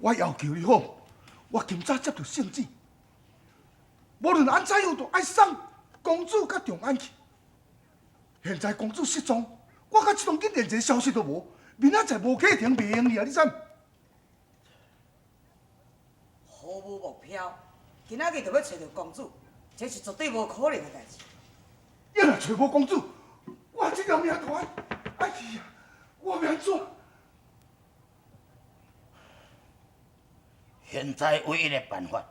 我要求你好，我今早接著聖旨，無論按怎樣，都愛送公主到長安去。現在公主失蹤，我佮這當今連一个消息都無，明仔載無啟程袂用去啊！你知？毫無目標，今仔日就欲揣著公主，這是絕對無可能的代誌。你若揣無公主，我這條命就愛愛去啊！我欲按怎？現在唯一的辦法，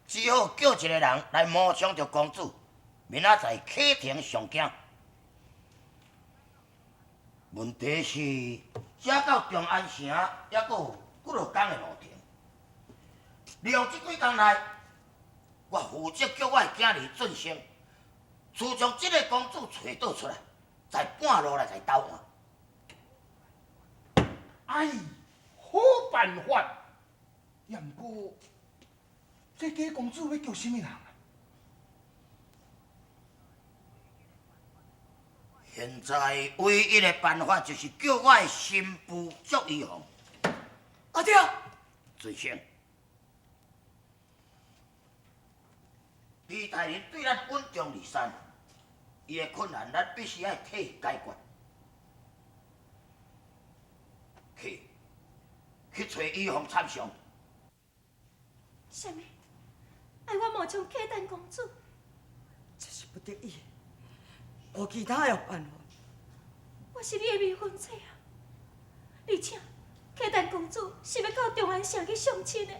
只好叫一个人來冒充著公主，明仔載啟程上京。問題是，這到長安城，猶閣有幾落工的路程。利用這幾工內，我負責叫我的囝兒俊生，取將這个公主揣倒出來，再半路來共伊斗換。哎，好辦法。也毋過，這假公主欲叫啥物人啊？現在唯一的辦法就是叫我的新婦祝玉鳳。阿對，俊生，李大人對咱穩重如山，伊的困難咱必須愛替伊解決。去，去揣玉鳳參詳。啥物？愛我冒充契丹公主？這是不得已，無其他的辦法。我是你的未婚妻啊！而且契丹公主是欲到長安城去相親的。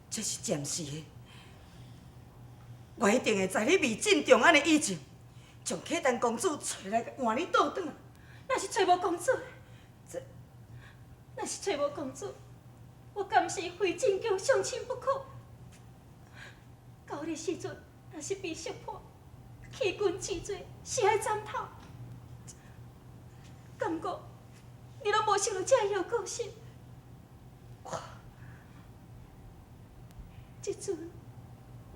這是暫時的，我一定會在你未進長安的以前，將契丹公主揣來換你倒轉來。若是揣無公主，這若是揣無公主，我敢是非進宮相親不可。到彼時陣，若是被識破，欺君之罪是愛斬頭。敢講，你攏無想著這个後果是？我這陣，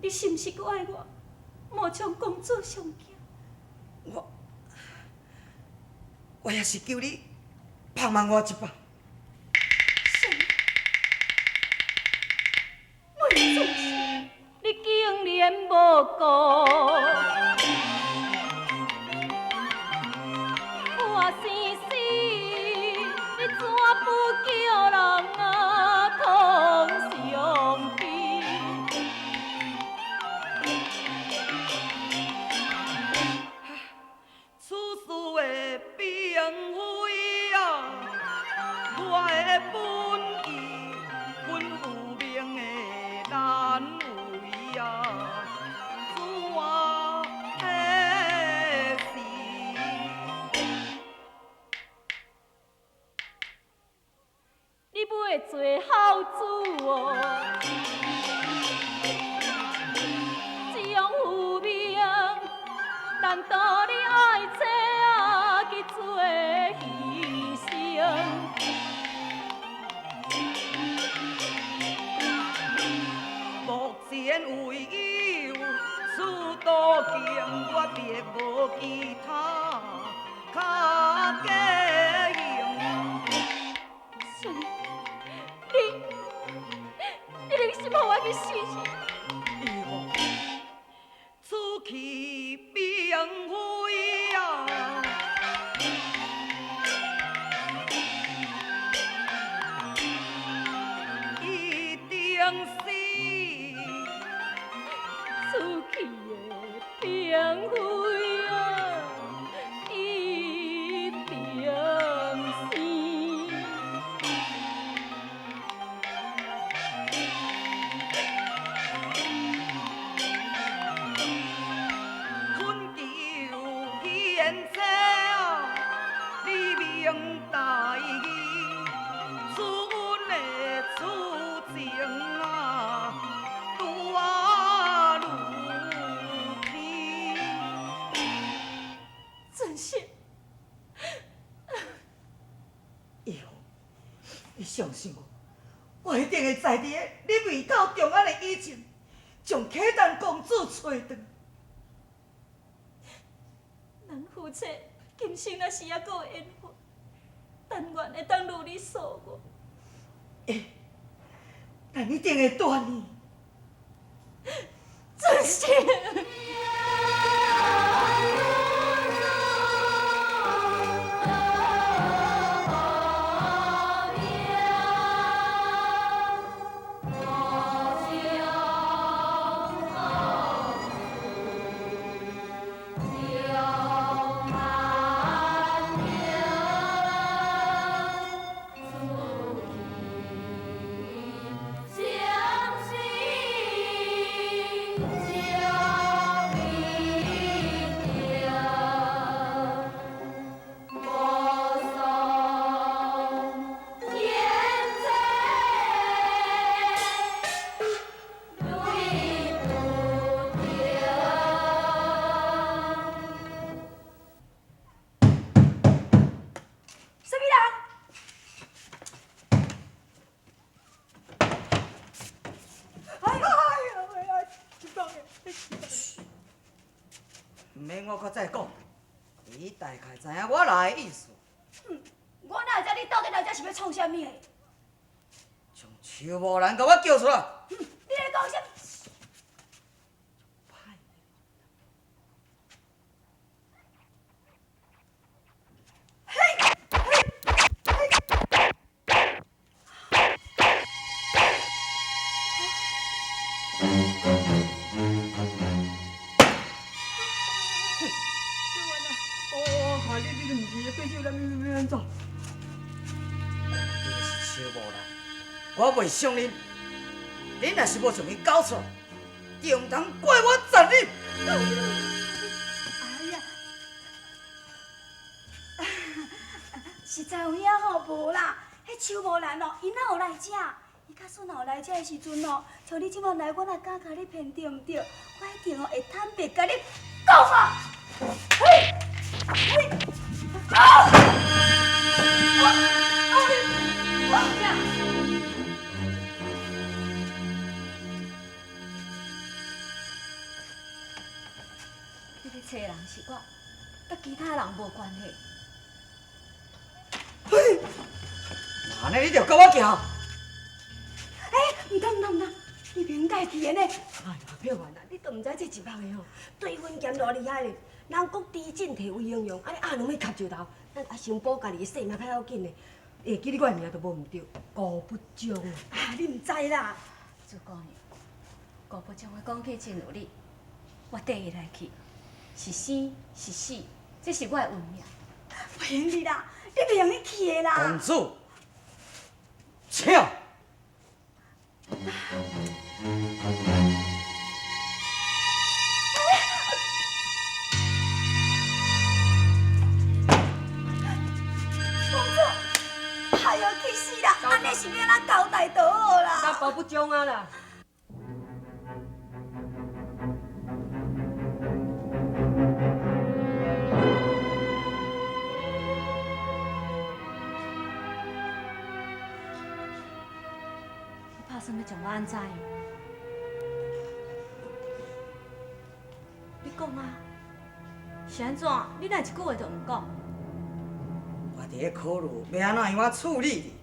你是毋是閣愛我冒充公主上京？我，我也是求你幫忙我一把。啥物？魏總是，你竟然無顧我生死，你怎不叫人啊痛傷悲？此事的並非啊，我的本意，阮有命的難為啊，怎的是？你欲做孝子哦，這樣有命，難道你愛這啊去做犧牲？目前唯有此途徑，我別無其他較加用。啥物？你，你忍心予我去死去？玉鳳，此去並非啊，一定是此去的並非啊，一定是。懇求賢妻啊，你明大義，此阮的處境啊，愈啊愈天。真是，玉鳳，你相信我，我一定會在你未到長安的以前，將契丹公主揣轉來。咱夫妻今生若是猶閣有緣分，但願會當如你所願。會，咱一定會斷伊。真是。什麼人？哎呀哎呀，真棒的！毋免我閣再講，你大概知影我來的意思。我哪會知你到底來遮是欲創啥物的？將邱無蘭共我叫出來。你咧講啥？哦，你你毋是對手，咱欲按怎？伊是邱無蘭，我袂傷恁。恁若是無將伊交出來，就毋通怪我殘忍。哎呀，實在有影吼，無啦。彼邱無蘭哦，伊哪有來遮？伊假使若有來遮的時陣哦，像你這擺來，我若敢共你騙對毋對？我一定哦會坦白共你講啊！嘿，嘿，啊！啊！啊！你咧揣人是我，佮其他人無關係。嘿，按呢你就共我行。欸，毋通毋通毋通，你袂用家去的呢。哎呀，漂媛啊，你都毋知這一網的吼，對粉鹹偌厲害咧。人講豬進提為英雄，按呢壓兩下磕石頭，咱阿先保家己的性命較要緊咧。會記你我的名都無毋對，辜不忠。啊，你毋知啦，朱姑娘，辜不忠我講起真有理，我綴伊來去，是生是死，這是我的運命。袂用得啦，你袂用得去的啦。公主，請。公主，哎喲，去死啦！按呢是欲按怎交代就好啦。那保不忠啊啦！你拍算欲將我按怎樣？你講啊，是按怎？你哪一句話都毋講？我佇咧考慮欲按怎樣仔處理你。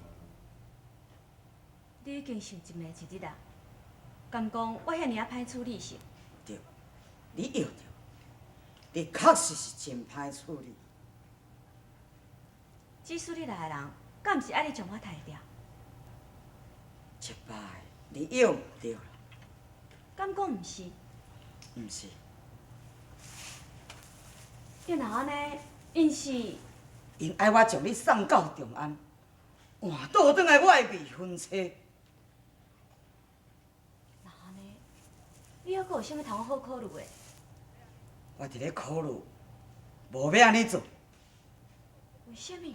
你已經想一暝一日啊，敢講我遐爾仔歹處理是？對，你臆著，你確實是真歹處理。指使你來的人，敢毋是愛你將我刣掉？這擺你臆毋著啦。敢講毋是？毋是。你若按呢，𪜶是？𪜶愛我將你送到長安，換倒轉來我的未婚妻。若按呢，你猶閣有啥物通好考慮的？我佇咧考慮，無欲按呢做。為啥物？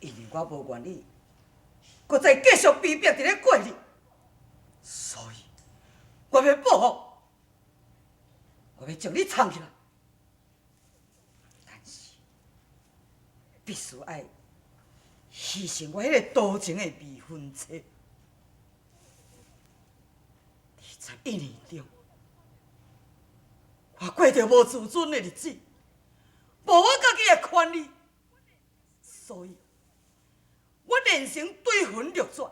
因為我無願意，閣再繼續被逼佇咧過日，所以我欲報復，我欲將你藏起來。但是必須愛犧牲我彼個多情的未婚妻。21年中，我過著無自尊的日子，無我家己的權利，所以，我連成對魂六絕，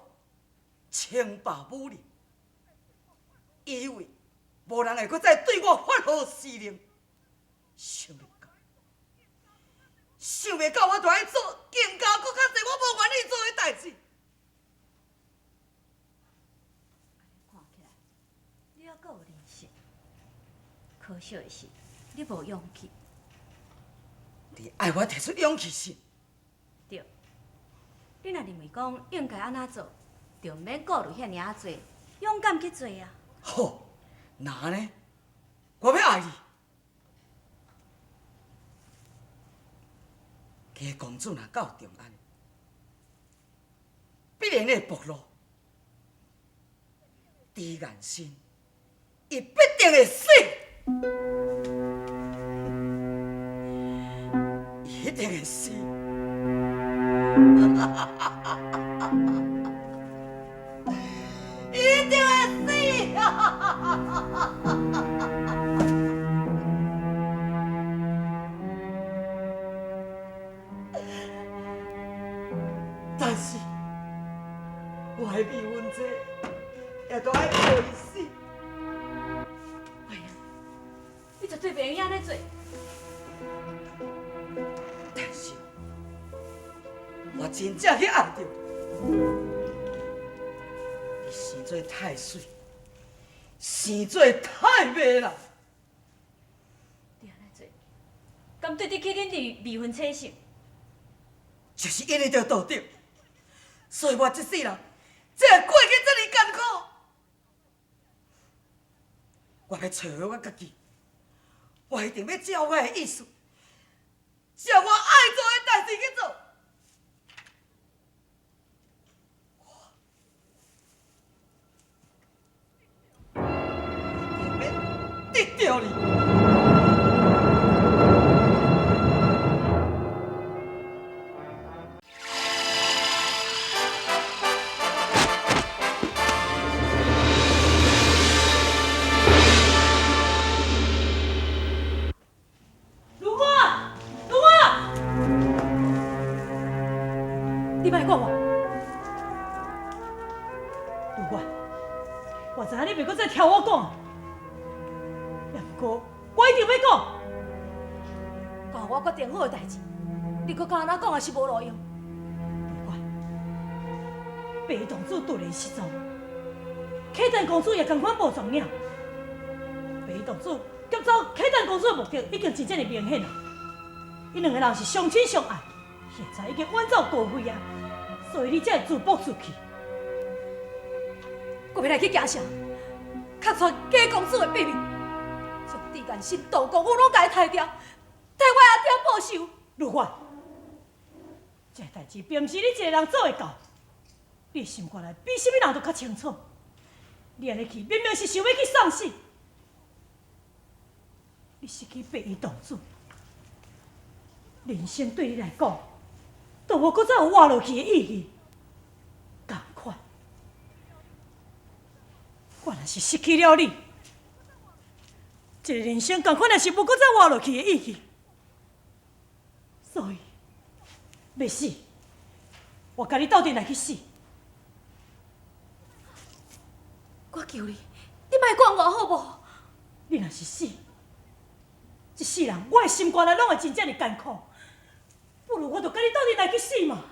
称霸武林，以为无人会阁再对我发号施令，想袂到，想袂到我就爱做更加阁较济我无愿意做的代志。看起来，你犹阁有人性，可惜的是，你无勇气。你爱我提出勇气是？对。你若认为讲应该按怎做，就毋免顾虑遐尔仔济，勇敢去做啊！好，那按呢，我欲爱你。假公主若到长安，必然会暴露。朱颜心，伊必定会死，伊一定会死。一定会死！但是，我的未婚妻也都爱陪伊死。哎呀，你绝对袂用按呢做。但是，我真正去爱著你，你生做太媠，生做太迷人。你按呢做，敢对得起恁的未婚妻是？就是因为著道德，所以我这世人才会过去这尔艰苦。我欲找回我家己，我一定欲照我的意思，照我爱做的代志去做。我一定欲得著你。如我，如我，你莫管我。如我，我知影你袂阁再听我讲，也毋过我一定欲讲。到我决定好的代志，你阁敢按怎讲也是无路用。如我，白衣公主突然失踪，契丹公主也仝款无踪影。白衣公主劫走契丹公主的目的已经真正的明显啦，𪜶两个人是相亲相爱，现在已经远走高飞啊，所以你才会自暴自弃。我欲来去京城，揭穿假公主的秘密，将朱颜心、杜公武拢共伊刣掉，替我阿爹报仇。如花，这代志并毋是你一个人做会到，你的心肝内比啥物人都较清楚。你按呢去，明明是想欲去送死。你失去白衣公主，人生对你来讲，都无阁再有活落去的意义。仝款，我若是失去了你，这个人生仝款也是无阁再活落去的意义。所以，欲死，我共你斗阵来去死。我求你，你莫管我好无？你若是死，这世人我的心肝内拢会真正的艰苦。不如我就共你斗阵来去死嘛。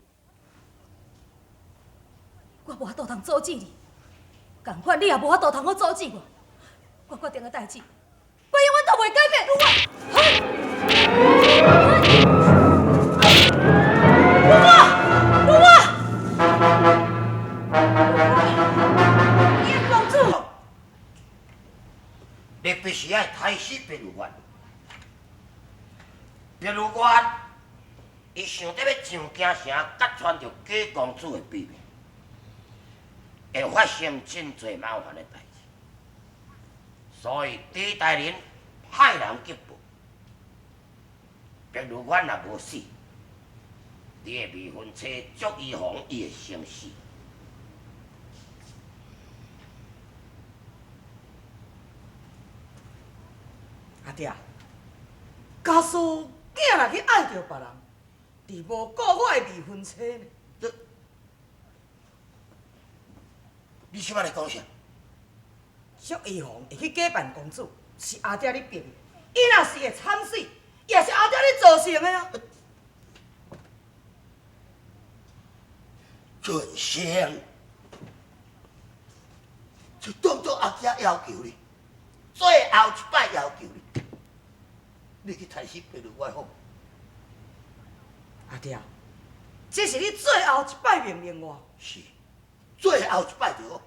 我无法度通阻止你，仝款你也无法度通好阻止我。我决定的代志，我永远都袂改变。如我，如我，叶公主，你必须爱刣死白如月。白如月，伊想得欲上京城，揭穿著假公主的秘密，会发生真济麻烦的代志，所以朱大人派人去报，白如月若无死，你的未婚妻祝伊凤伊会先死。阿爹，假使囝若去爱著别人，伫无顾我的未婚妻呢？你这摆咧讲啥？祝玉凤会去假扮公主，是阿爹你逼的。伊若是会惨死，也是阿爹你造成的啊！俊生，就当作阿姐要求你，最后一摆要求你，你去杀死白日月好无？阿爹，这是你最后一摆命令我。是，最后一摆就好。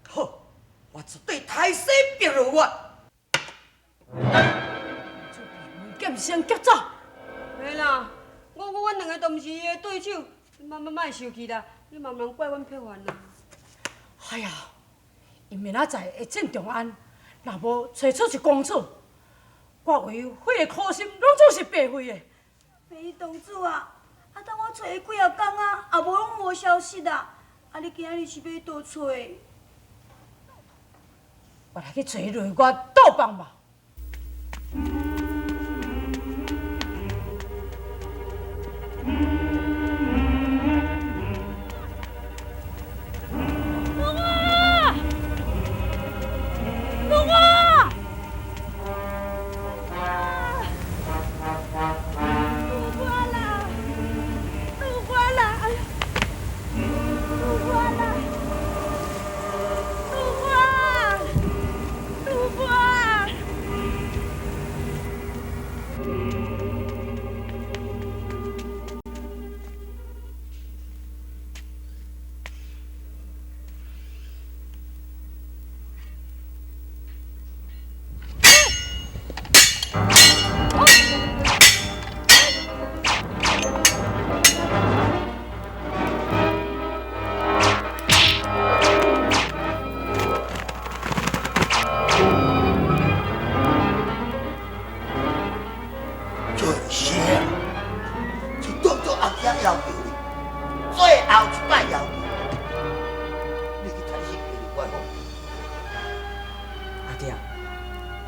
好，我绝对杀死白日月。剑声劫走。袂啦，我阮两个都毋是伊的对手，你莫莫莫生气啦，你嘛毋通怪阮佩凡啦。哎呀，伊明仔载会进长安，若无揣出一公主，我为费的苦心拢总是白费的。白公主啊，啊等我揣伊几啊工啊，也无拢无消息啊，啊你今日是欲去佗揣？我来去揣雷月倒放吧。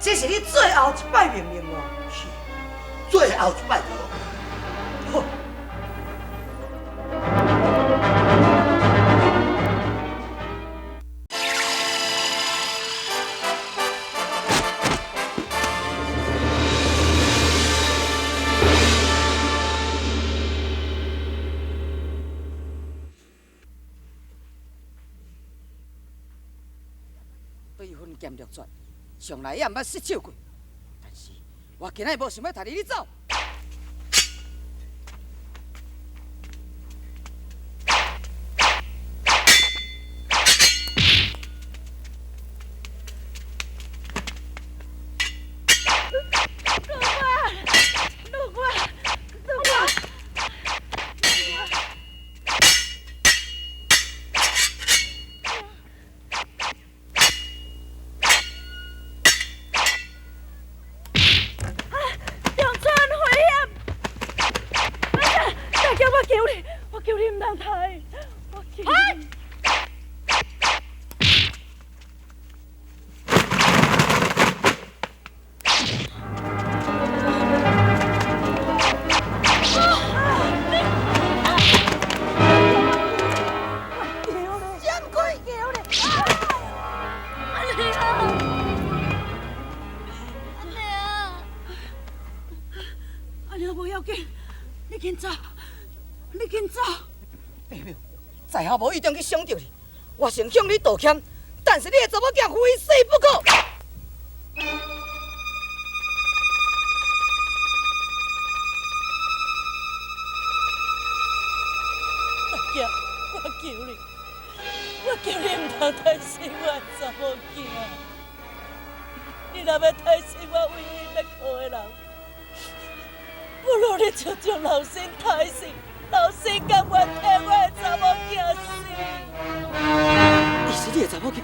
这是你最后一摆命令我。是，最后一摆就好。好。对分剑六绝，从来也毋捌失手过。但是我今仔无想欲提你，你走。在下无意中去伤著你，我想向你道歉，但是你的查某囝非死不可。大姐，我求你，我求你毋通杀死我的查某囝。你若欲杀死我唯一欲靠的人，不如你就将老身杀死。老身甘愿替我的查某囝死。伊是你的查某囝，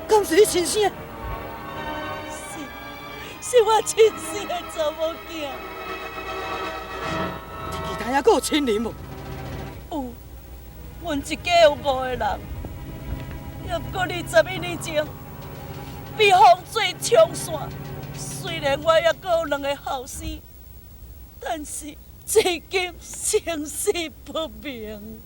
敢是你亲生的？是，是我亲生的查某囝。你其他还阁有亲人无？有，阮一家有5个人，也毋过21年前被洪水冲散。虽然我犹阁有2个后生，但是至今生死不明。